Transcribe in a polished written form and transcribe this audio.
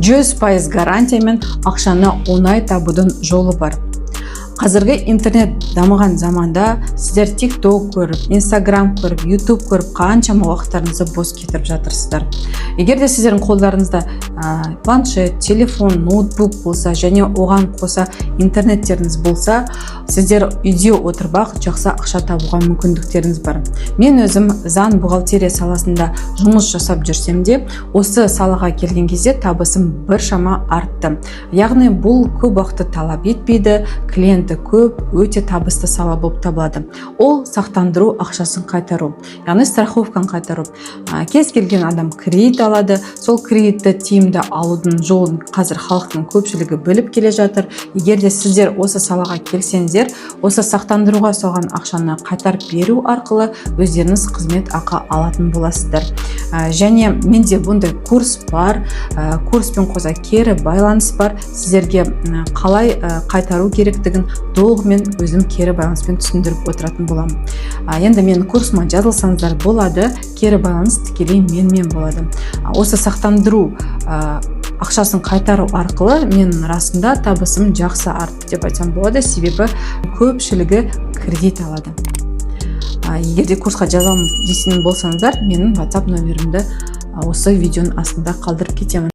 100% гарантиямен ақшаны оңай табудың жолы бар. Қазіргі интернет дамыған заманда сіздер ТикТок көріп, Инстаграм көріп, Ютуб көріп, қаншама уақыттарыңызды бос кетіріп жатырсыздар. Егер де сіздердің қолдарыңызда планшет, телефон, ноутбук болса және оған қоса интернеттеріңіз болса, сіздер үйде отырып ақ жақсы ақша табуға мүмкіндіктеріңіз бар. Мен өзім заң, бухгалтерия саласында жұмыс жасап жүрсем де, осы салаға келген кезде табысым біршама артты. Яғни бұл көп уақытты талап етпейді, клиенті көп, өте табысты сала болып табылады. Ол сақтандыру ақшасын қайтару, яғни страховканы қайтару. Кез келген адам кредит алады. Сол кредитті тиімді алудың жолын қазір халықтың көпшілігі біліп келе жатыр. Егер де сіздер осы салаға келсеңіздер, осы сақтандыруға салған ақшаны қайтарып беру арқылы өздеріңіз қызмет ақы алатын боласыздар. Және менде бұндай курс бар. Курспен қоса кері байланыс бар. Сіздерге қалай қайтару керектігін толығымен өзім кері байланыспен түсіндіріп отыратын боламын. Енді менің курсыма жазылсаңыздар болады, кері байланыс тікелей менімен болады. Осы сақтандыру ақшасын қайтару арқылы менің расында табысым жақсы артты деп айтсам болады, себебі көпшілігі кредит алады. Егер де курсқа жазыламын дейтін болсаңыздар, менің WhatsApp номерімді осы видеоның астында қалдырып кетемін.